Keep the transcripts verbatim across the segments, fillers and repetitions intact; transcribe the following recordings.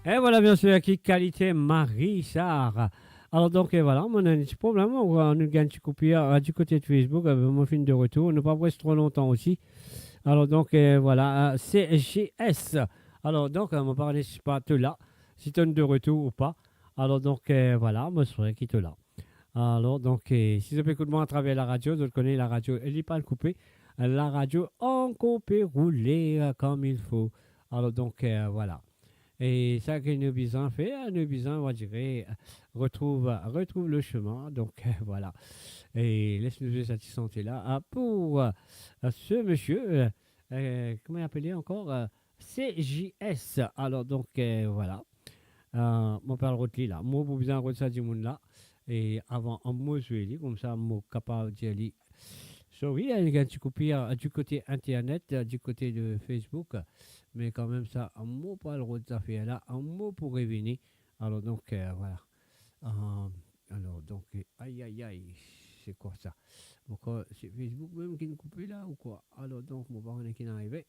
E vwala, bien sir, ki kalite mari sa. Alor, donk, e vwala, mo ena enn ti problem, mo, nou gagn ti koupir, euh, di kote de Facebook, euh, mo finn de retour, nou pa res tro lontan osi. Alor, donk, e vwala, euh, C J S. Alor, donk, euh, mo pa kone si pa to la, si to'nn de retour ou pa. Alor, donk, e vwala, mo espere ki to la. Alor, donk, e, si zot pe ekout mwa atraver laradio, zot kone laradio, li pa koupe, laradio ankor pe roule, euh, comme il faut. Alor, donk, e, vwala. E sa ki nou bizin fer, nou bizin, on va dire, retrouv, retrouv le chemin. Donk, vwala. E les nou zwe sa ti sante la, ah, pou, euh, se misie, euh, euh, kouma li apele ankor, euh, C J S. Alor, donk, euh, vwala. Euh, mo pe al rod li la. Mo pou bizin rod sa dimoun la. E avan, an mo zwe li, koumsa mo kapav dir li, sorry, hein, li gagn ti koupir, euh, di kote internet, euh, di kote de Facebook. Me kanmem sa, an mo pou al rod zafer la, an mo pou revini. Alor, donk, euh, vwala. Euh, alor, donk, euh, ay, ay, ay, se kwa sa? Mo krwar se Facebook mem ki'nn koupe la ou kwa? Alor, donk, mo pa kone ki'nn arive.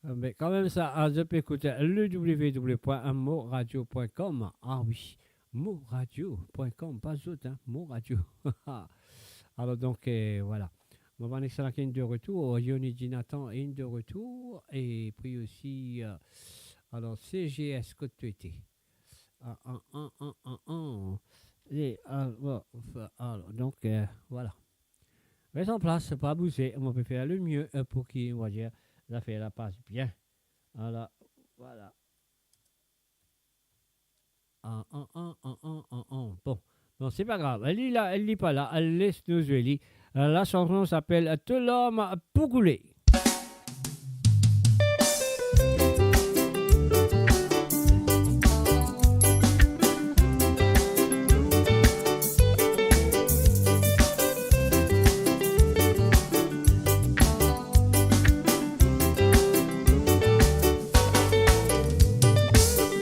Euh, me kanmem sa, ah, zot pe ekout, euh, le w w w point mo radio point com. Ah wi, mo radio point com, pa zot, hein, mo radio. Alor, donk, euh, vwala. Mo pa kone si sa la ki'nn de retour, Yoni Dinatan inn de retour, e pi osi, euh, alor, C J S, kot to ete? Ah, ah, ah, ah, ah, ah. E, ah, bon, f-, alor, donk, euh, vwala. Res an plas, pa bouze, mo pe fer le mie, euh, pou ki, on va dire, zafer la pas bien. Ala, vwala. Ah, ah, ah, ah, ah, ah, ah. Bon. Bon, se pa grav. Li la, li pa la. Les nou zwe li. La chanson s'appelle To larm pou koule.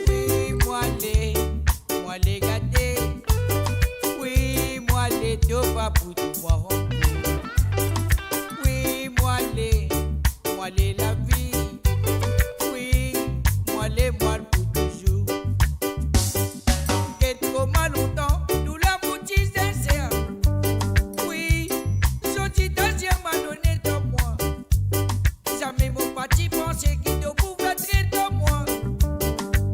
Wi, mo ale, mo ale gate. Wi, mo ale, to pa pou tou mwa. Wi, mo ale, mo ale lavi. Wi, mo ale, mo al pou touzour. Get kouma lontan, nou lamour ti sinser. Wi, zot ti deziem a done dan mwa. Zame mo pa ti panse ki to pou fer tret mwa.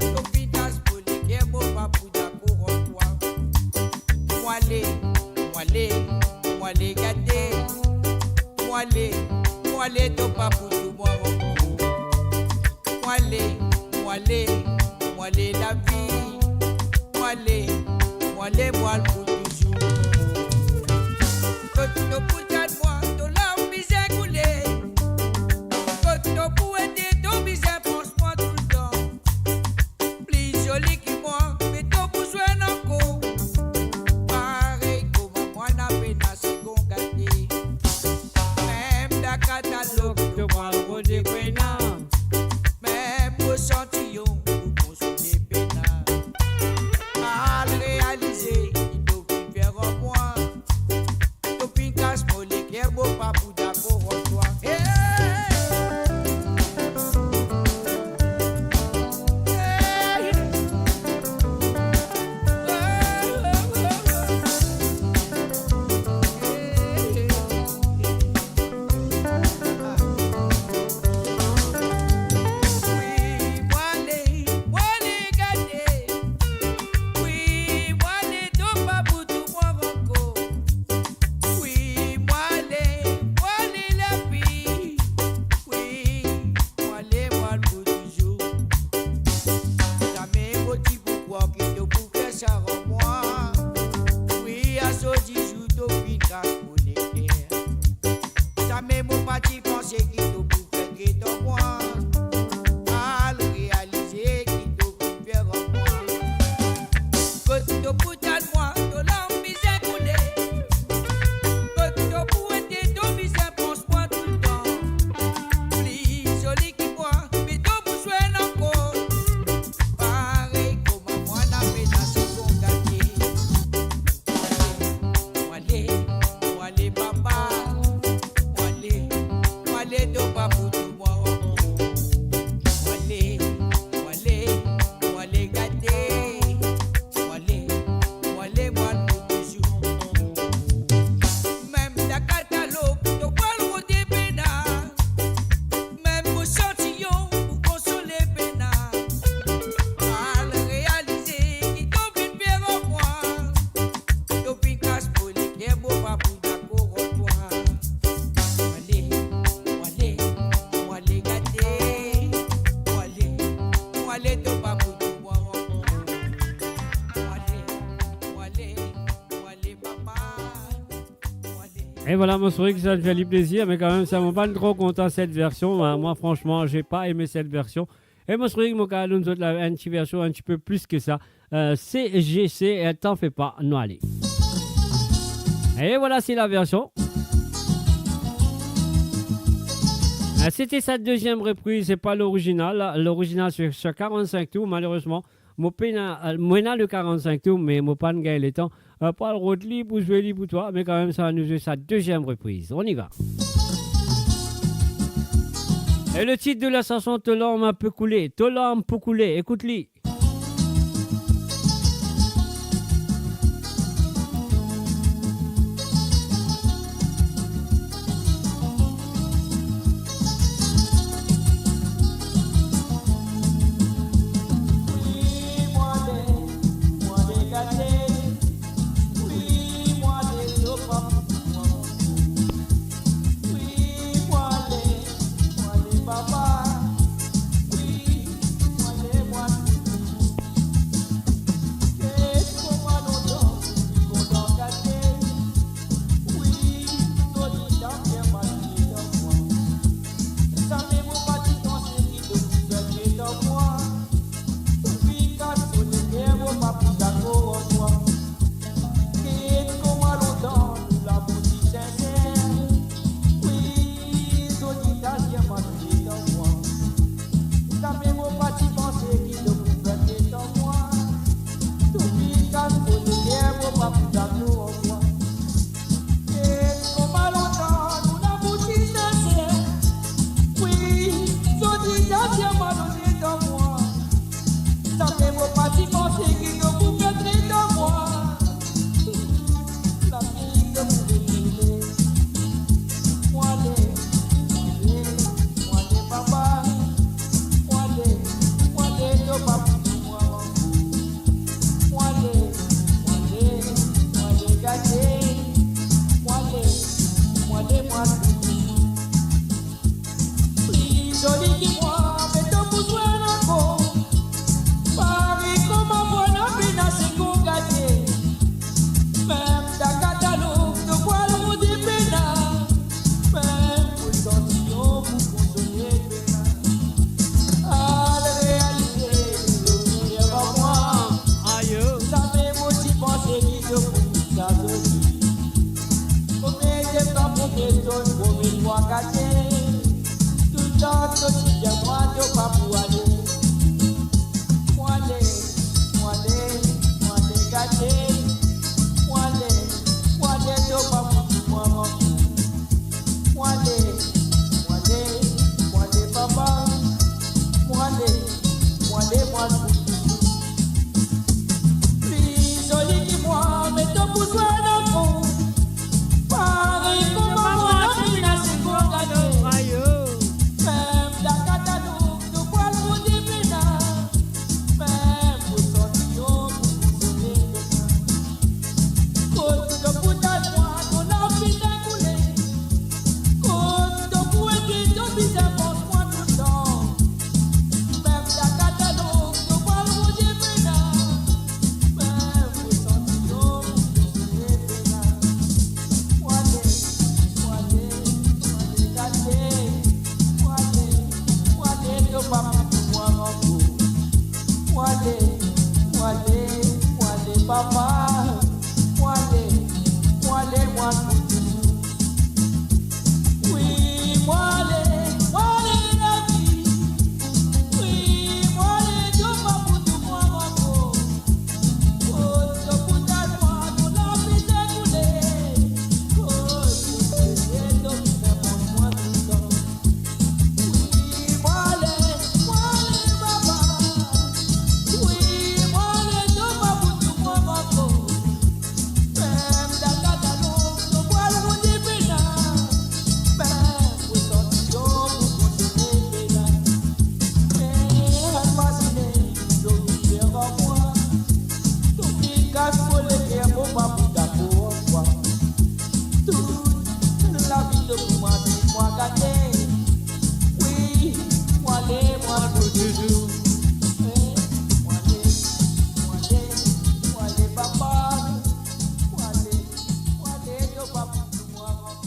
To finn kas mo leker, mo pa pou dakor ar twa. Mo ale, mo ale, mo ale gate. Mo ale, mo ale, to pa pou tou mwa. Mo ale, mo ale, mo ale lavi. Mo ale, mo ale, mo al pou touzour. Kot to pou gard mwa, to larm bizin koule. Kot to pou ete, to bizin pans mwa toultan. Pli zoli ki mwa, me to pou zwenn ankor. Parey kouma mwa, na pena segonn gate. Mem dan katalog, to pou al rode pena. Mem esantiyon pou konsole pena. Al realize ki to finn fer ar mwa. To finn kas mo leker, mo pa pou dakor ar twa. Hey! Hey! Wi, mo ale, mo ale gate. Wi, mo ale, to pa pou tou mwa ankor. Wi, mo ale, mo ale lavi. Wi, mo ale, mo al pou touzour. Zame mo ti pou krwar ki to pou fer sa ar mwa. Wi, azordi zour to finn kas mo leker. Zame mo pa ti panse ki to pou fer tret mwa. Al realize ki to finn fer ar mwa. Kot to pou tann mwa, to larm bizin koule. Kot to pou ete, to bizin pans mwa toultan. Pli zoli ki mwa, me to pou zwenn ankor. Parey kouma mwa, na pena segonn gate. Mo ale, mo ale papa. Mo ale, mo ale, to pa pou tou mwa. Mo ale, mo ale, mo ale E vwala, mo swete ki sa fer li plezir, me kanmem sa, mo pa tro kontan set version. Mwa, mwa, fransman, j'ai pas aimé cette version. E mo swete mo kapav donn zot la enn ti version enn tipe plis ki sa. Euh, C G C, euh, T'en fais pas, nou ale. E vwala, se la version. Euh, c'était sa deuxième reprise, c'est pas l'original. L'original, c'est sur quarante-cinq tours, malheureusement. Mo pena, euh, mo ena le quarante-cinq tours, me mo pa'nn gagn letan, euh, pou al rod li, pou zwe li pou twa, me kanmem sa, nou zwe sa deuxième reprise. On y va. Et le titre de la chanson, To larm pou koule, To larm pou koule, écoute-le. Get kouma lontan nou lamour ti sinser. Wi, zot ti al dir mwa to ti dan mwa. Zame mo pa ti panse ki to pou fer letan mwa. To finn kas mo leker, mo pa pou dan mwa. Get kouma lontan nou lamour ti sinser. Wi, zot ti al dir mwa to ti dan mwa. Zame mo pa ti panse ki to pou fer letan mwa. Lavi to pou retounen. Mo ale, mo ale, mo ale, papa. Mo ale, mo ale, to pa pou dir mwa. Mo ale, mo ale, mo ale, gete. Mo ale, mo ale, mo ale. Pli zoli ki mwa, me to pou zwenn ankor. Parey kouma mwa, na pena se kour gate. Mem dan katalog, to pou al rod pena. Mem pou santiyon, pou konsole pena. Al realize, to pou dir mwa. Ayo. Zame mo ti panse ki to pou sa zoli. Mo mete twa premie zone, mo met twa katie. Toultan to ti dir mwa to pa pou ale. Mo ale, mo ale, mo ale gete. Mo ale, mo ale, to pa pou dir mwa manti. Mo ale, mo ale, mo ale papa. Mo ale, mo ale, mo ale. Pli zoli ki mwa, me to pou zwenn ankor. Parey kouma mwa, na pena se kour gate. Mem dan katalog, to pou al rod pena. Mem pou santiyon, pou konsole pena. Kot to pou tann mwa, to lavi ti koule. Kot to pou ete, to bizin pans mwa toultan. Mem dan katalog, to pou al rod pena. Mem pou santiyon, pou konsole pena. Mo ale, mo ale, mo ale gete. Mo ale, mo ale, to pa pou dir mwa manti. Mo ale, mo ale, mo ale papa. Mo ale, mo ale, mo ale pou touzour. Wi, mo ale, mo ale lavi. Wi, mo ale, to pa pou dir mwa manti. Kot to pou tann mwa, to lavi ti koule. Kot to pou ete, to bizin pans mwa toultan. Wi, mo ale, mo ale, papa. Wi, mo ale, to pa pou dir mwa manti. Mem dan katalog, to pou al rod pena. Mem pou santiyon, pou konsole pena. Me al mazine, to pou dir mwa. To finn kas mo leker, mo pa pou dakor ar twa. Tou lavi to pou manz mwa gate. Wi, mo ale, mo ale pou touzour. Eh, mo ale, mo ale, mo ale papa. Mo ale, mo ale, to pa pou dir mwa manti.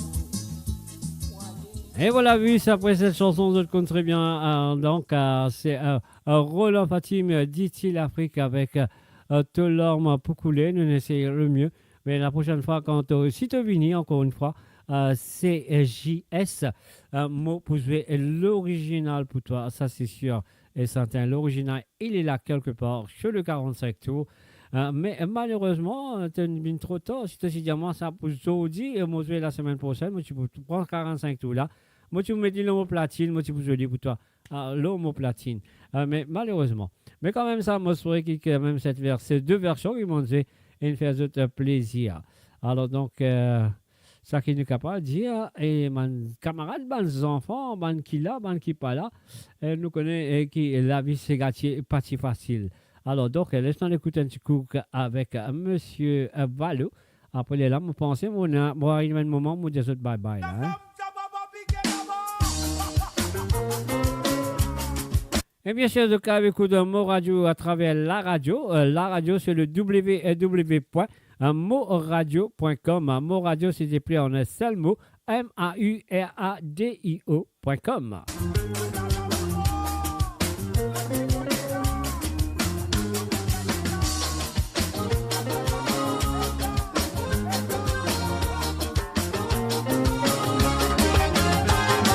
Et voilà, oui, c'est après cette chanson, vous connaissez très bien. Euh, donc, euh, c'est euh, euh, Roland Fatim, euh, Diti Lafrik avec euh, euh, To Larm pou Koule. Nous essayons le mieux. Mais la prochaine fois, quand euh, si tu viens encore une fois, euh, C J S, euh, mo pou zwe l'original pour toi, ça c'est sûr et certain. L'original, il est là quelque part, sur le quarante-cinq tours. Euh, mais euh, malheureusement, euh, t'es venu trop tard. Si tu dis à moi ça pour aujourd'hui, euh, mo zwe la semaine prochaine, moi, tu peux prendre quarante-cinq tours là. Moi, tu me dis le mot platine, moi, tu peux jouer pour toi. Ah, le mot platine. Euh, mais malheureusement. Mais quand même, ça, moi, je trouvais que quand même cette version, deux versions qui m'ont dit, et une fait d'autres plaisir. Alors, donc, euh, sa ki nou kapav dir, e bann kamarad, bann zanfan, bann ki la, bann ki pa la, e nou kone, e ki lavi se gate, pa ti fasil. Alor, donk, les nou ekout enn ti kou avek, euh, Monsieur, euh, Valo. Apre, lerla, mo panse, mo, mo ariv enn moman, mo dir zot bye bye la, hein. Ebien, ser zot kapav ekout Mo Radio atraver la radio. Euh, la radio, c'est le W W W point mo radio point com. Mo Radio, c'est écrit en un seul mot, M A U R A D I O point com.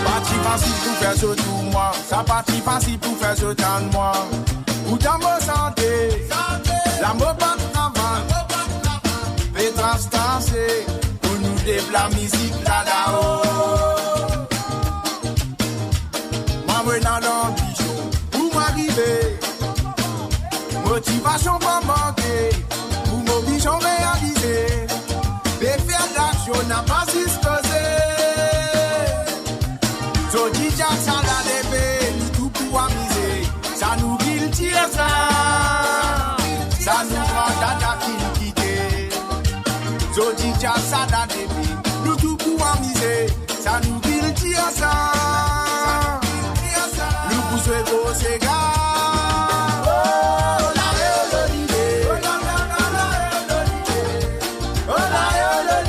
Pa ti fasil pou fer zot ou mwa, sa pa ti fasil pou fer zot tann mwa. Poutan mo sante, la mo pa travay, pe tras trase pou nou lev lamizik la lao. Mwa, mo ena lanbision pou mwa rive. Motivasion pa manke pou mo vizion realize. Pe fer laksion, napa zis koze. Zordi, dia sa la leve, nou tou pou amize. Sa nou kiltir sa, sa nou grandada ki kite. Zordi, dia sa la leve, nou tou pou amize. Sa nou kiltir sa, nou pou zwe gro sega. Oh, la, oh, la, lide. Oh, la, oh, la,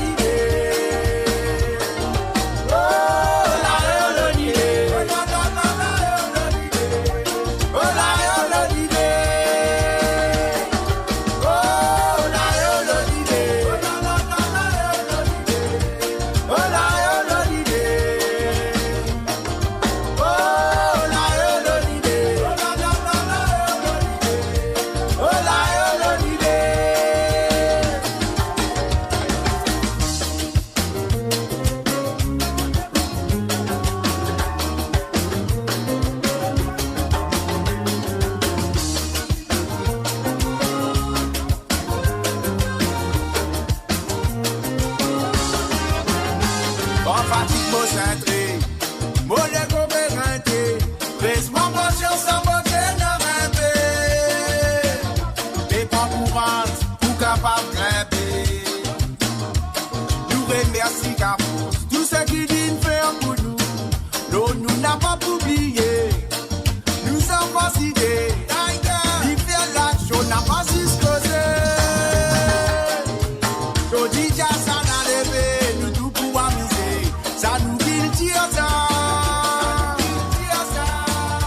lide. Kan fatig mo sentre, mo lego pe rente, pres mwa konsians sa mo ti ena enpe. Pe pran kouraz pou kapav grinpe. Nou remersi Kafouz, tou seki li'nn fer pou nou. Non, nou napa pou bliye. Nou sanfas ide, li fer laksion, napa zis koze. Zordi, dia sa la leve, nou tou pou amize. Sa nou kiltir sa,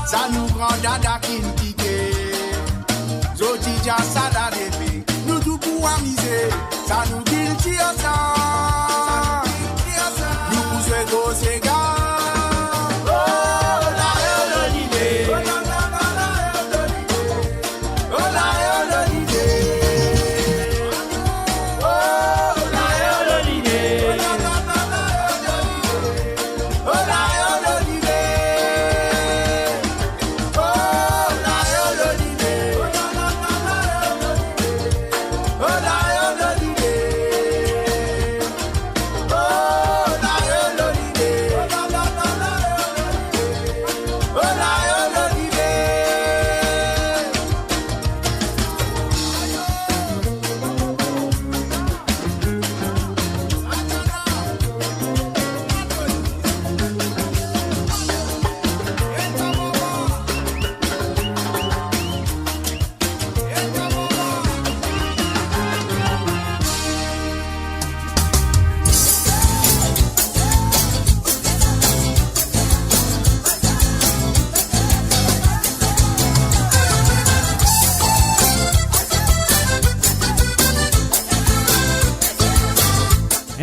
sa nou grandada ki'nn kite. Zordi, dia sa la leve, nou tou pou amize. Sa nou kiltir sa, nou pou zwe gro sega. Oh, la, oh, la, lide.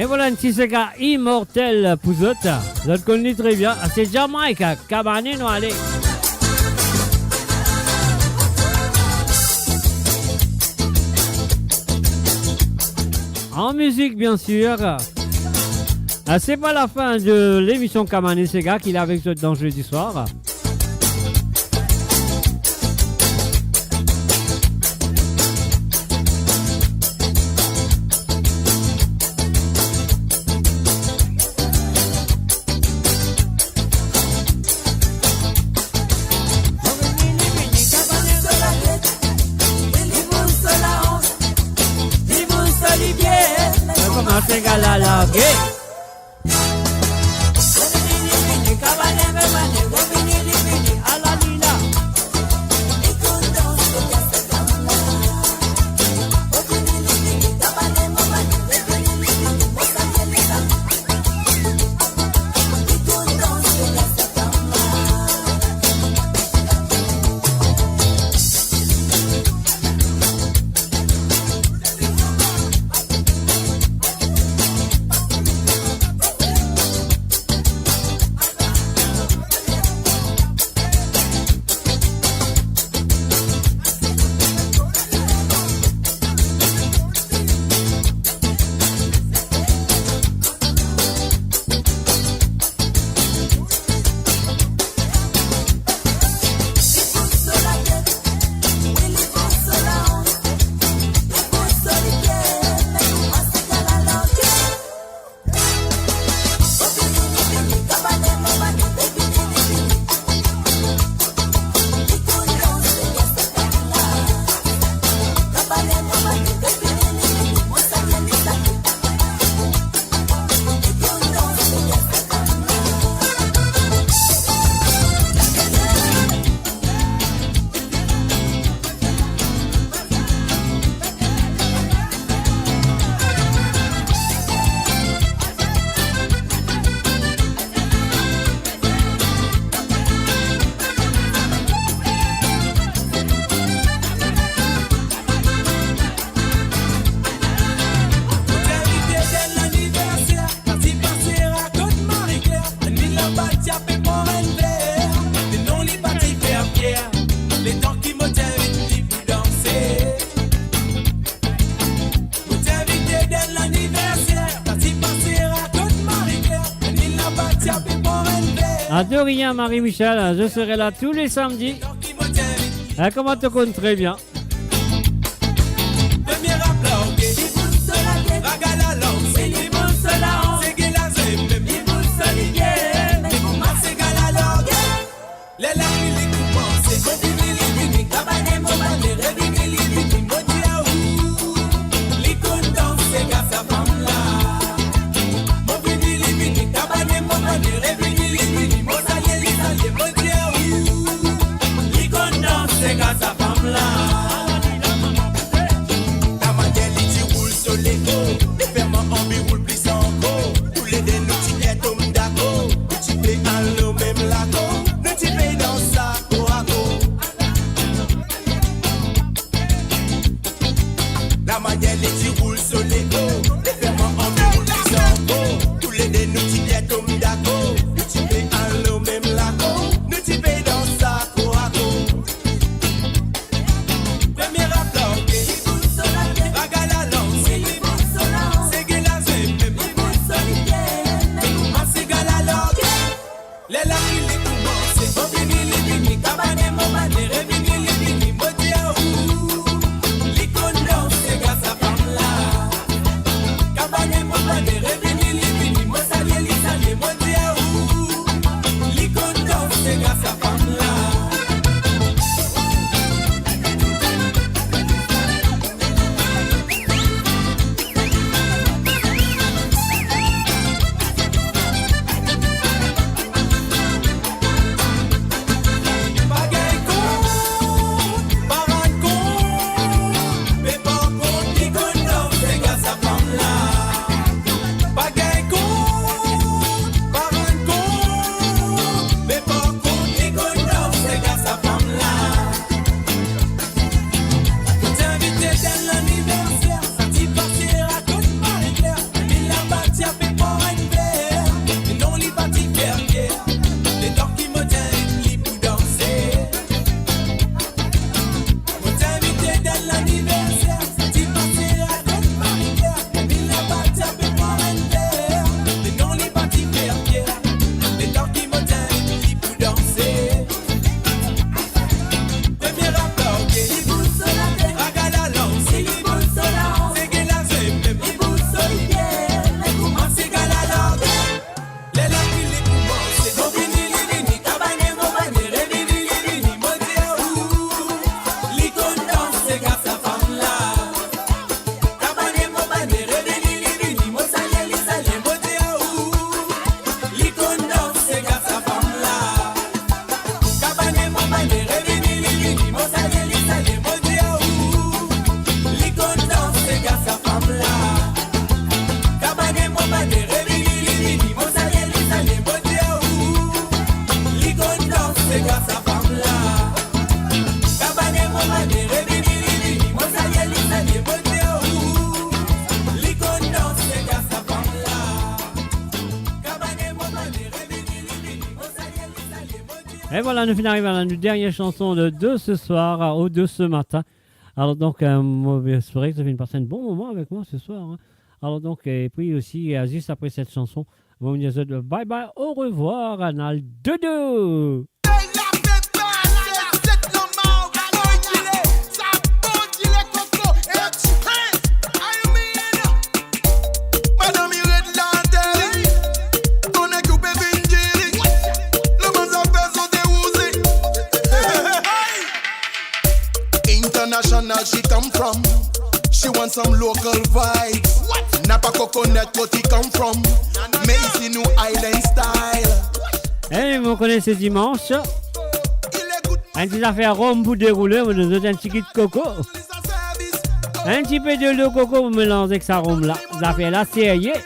E vwala enn ti sega imortel pou zot. Zot konn li tre bien. Se Jamaica, Kabane nou ale. En musique, bien sûr. Ah, c'est pas la fin de l'émission Kabane Sega qu'il est avec zot dans Jeudi Soir. Kouma sega la large. Mo ti invite dan laniverser, parti pase rakont Marie-Claire, enn vinn laba ti ape pran enn ver, me non li pa ti fer fier, letan ki mo ti invit li pou danse. Mo ti invite dan laniverser, parti pase rakont Marie-Claire, enn vinn laba ti ape pran enn ver. Ah, de rien, Marie-Michel, hein, je serai là tous les samedis. Hein, kouma to konn tre bien. Premie rap large, li bouz so latet. Raga la lanse, li bouz so laans. Sega la zeme, li bouz so lipie. Me kouma sega la large. Ler lapli li koumanse, mo vini, li vini, kabane, mo bane, revini, li vini, mo dir aou, li konn dans, sega sa fam la. Mo vini, li vini, kabane, mo bane, revini, li vini, mo salye, li salye, mo dir aou, li konn dans, sega sa fam la. Lamanier li ti roul so lego, li fer mwa anvi roul plis ankor. Toulede nou ti bien tom dakor, nou ti pe al lor mem lakor, nou ti pe dans sa kor a kor. Lamanier li ti roul so lego, li fer mwa anvi roul plis ankor. Toulede nou ti bien tom dakor, nou ti pe al lor mem lakor, nou ti pe dans sa kor a kor. Premie rap large, li bouz so latet. Raga la lanse, li bouz so laans. Sega la zeme, li bouz so lipie. Me kouma sega la large. Ler lapli li koumanse, mo vini, li vini, kabane, mo bane, revini, li vini, mo dir aou, li konn dans, sega sa fam la. Et voilà, nou finn ariv a la, nou dernie chanson de, de ce soir, euh, ou de ce matin. Alors donc, euh, mo espere ke zot finn pas enn bon moman avek mwa ce soir, hein. Alors donc, euh, et puis aussi, euh, juste après cette chanson, nou dir zot bye bye, au revoir, ann al dodo. Madanm, li red later li. Kone ki ou pe vinn dir li. Lebann zafer so de wouzi. International she come from. She want some local vibes. Napa kokonet kot li come from. Me isi nou island style. Eh, mo kone se dimanche. Enn ti zafer rom pou deroule, mo donn zot enn ti kit koko. Enn tipe delo koko pou melanz ek sa rom la. Zafer la serye.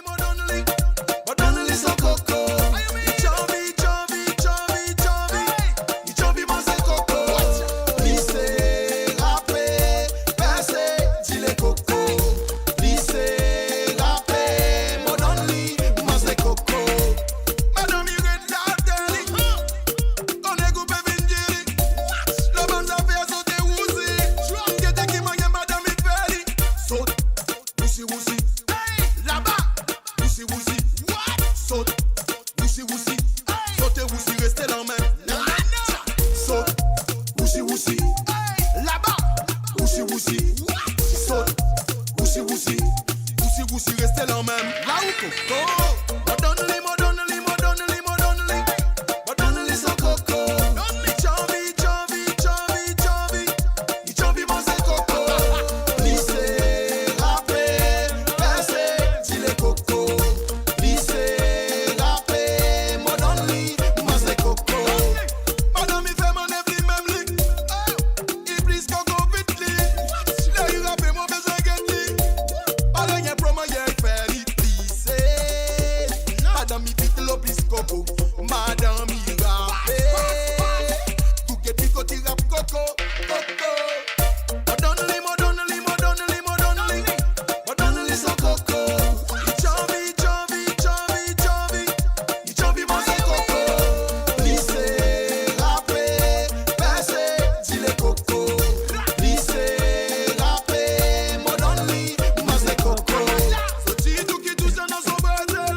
Kone ki ou pe vinn dir li. Lebann zafer so de wouzi. Gete ki mannyer madanm li fer li. Sot, wousi, wousi. Laba, wousi, wousi. Sot, wousi, wousi. Sote, wousi, reste lanmen. Sot, wousi, wousi. Laba, wousi, wousi. Sot, wousi, wousi. Wousi, wousi, reste lanmen. La ou koko. Mo donn li, mo donn li, mo donn li, mo donn li. Mo donn li so koko. Li ti anvi, ti anvi, ti anvi, ti anvi. Li ti anvi manze koko. Li se rape, pese, dile koko. Li se rape, mo donn li manze koko. Madanm li fer manev li mem li. Li plis koko vit li. Ler li rape, mo bezwin get li. Pa nanye promo, li fer li plise. Madanm li vit lo plis koko. Madanm li rape. Touke pli kot li rap koko, koko. Mo donn li, mo donn li, mo donn li, mo donn li. Mo donn li so koko. Li ti anvi, ti anvi, ti anvi, ti anvi. Li ti anvi manze koko. Li se rape, pese, dile koko. Li se rape, mo donn li manze koko. Soti tou ki touche dan so brezel.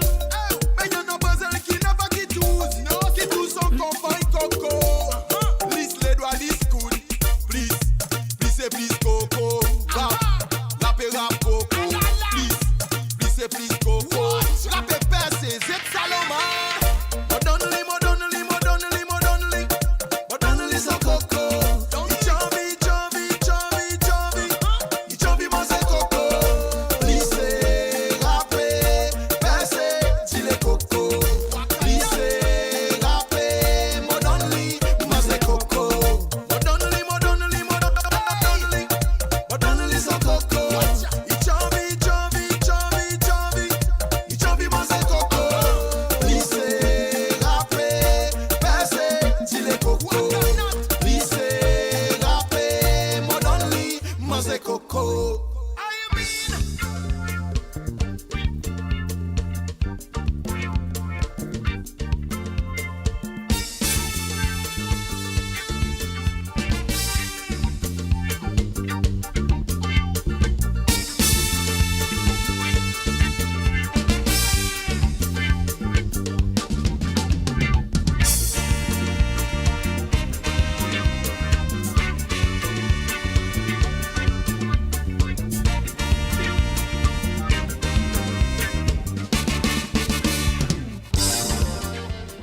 Me ena brezel ki napa ki tous, ki tous ankor fann koko. Lis ledwa, lis koud. Plis, plis e plis koko. Rap, rap e rap koko. Plis, plis e plis koko. Rap e pese, zet Salomon. Mo donn li, mo donn li, mo donn li, mo donn li. Mo donn li so koko. Li ti anvi, ti anvi, ti anvi, ti anvi. Li ti anvi manze koko. Li se rape, pese, dile koko. Li se rape, mo donn li manze koko. Mo donn li, mo donn li, mo donn li. Mo donn li so koko. Li ti anvi, ti anvi, ti anvi, ti anvi. Li ti anvi manze koko. Li se rape, pese, dile koko. Li se rape, mo donn li manze koko.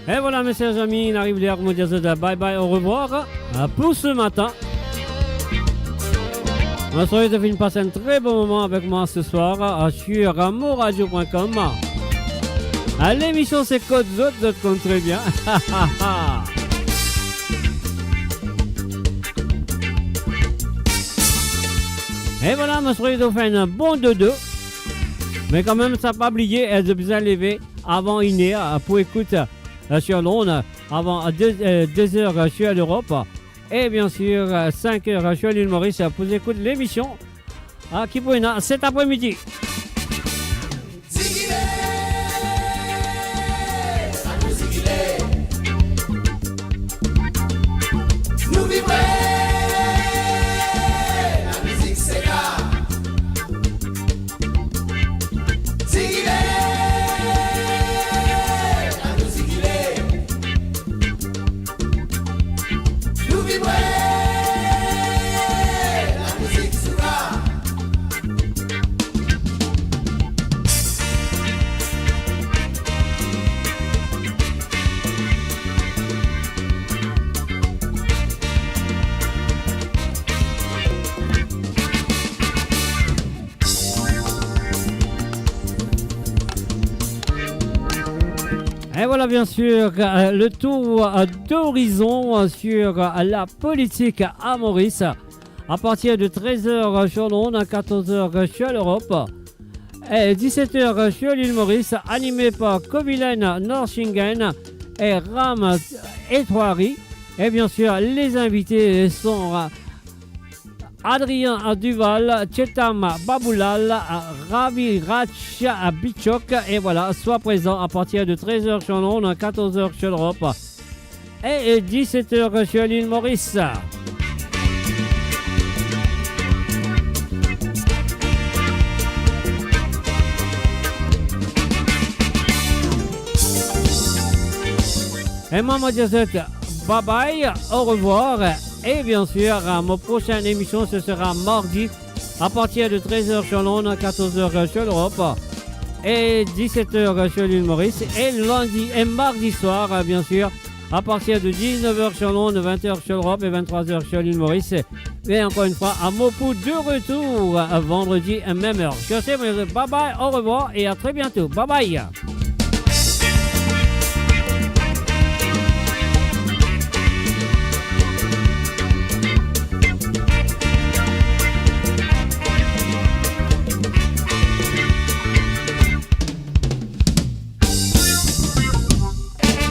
Et voilà, mes chers amis, nou ariv ler pou nou dir zot bye bye, au revoir, euh, pour ce matin. Mo swete zot finn pas enn tre bon moman avek mwa ce soir, euh, sur, euh, moradio point com. Euh, lemision se Kot Zot, zot konn tre bien. Et voilà, mo swete zot fer enn bon dodo. Me kanmem, sa pa bliye, euh, zot bizin leve avan inn er, euh, pou ekout, euh, sur l'onde, euh, avan, euh, de, euh, de er, euh, sur l'Europe. Et bien sûr, euh, sink er, euh, sur l'île Maurice, euh, pou ekout lemision, euh, ki pou ena set apremidi. Zigile, sa nou zigile. Et voilà, bien sûr, euh, le tour, euh, d'horizon, euh, sur, euh, la politique à Maurice. À partir de treize heures, euh, sur l'onde, à quatorze heures, euh, sur l'Europe. Et dix-sept heures, euh, sur l'île Maurice, animé par Kobilen Norsingen et Ram Etwari. Et bien sûr, les invités sont, euh, Adrien Duval, Chetam Baboulal, Ravi Rach Bichok. Et voilà, soyez présents à partir de treize heures sur l'onde, quatorze heures sur l'Europe et dix-sept heures sur l'île Maurice. Et moi, moi, je dis bye bye, au revoir. Et bien sûr, euh, mon prochaine émission, ce sera mardi à partir de treize heures sur l'onde, quatorze heures sur l'Europe et dix-sept heures sur l'île Maurice. Et lundi et mardi soir, euh, bien sûr, à partir de dix-neuf heures sur l'onde, vingt heures sur l'Europe et vingt-trois heures sur l'île Maurice. Et encore une fois, à Mopou de retour, euh, vendredi à même heure. Sur ce, bye bye, au revoir et à très bientôt. Bye bye.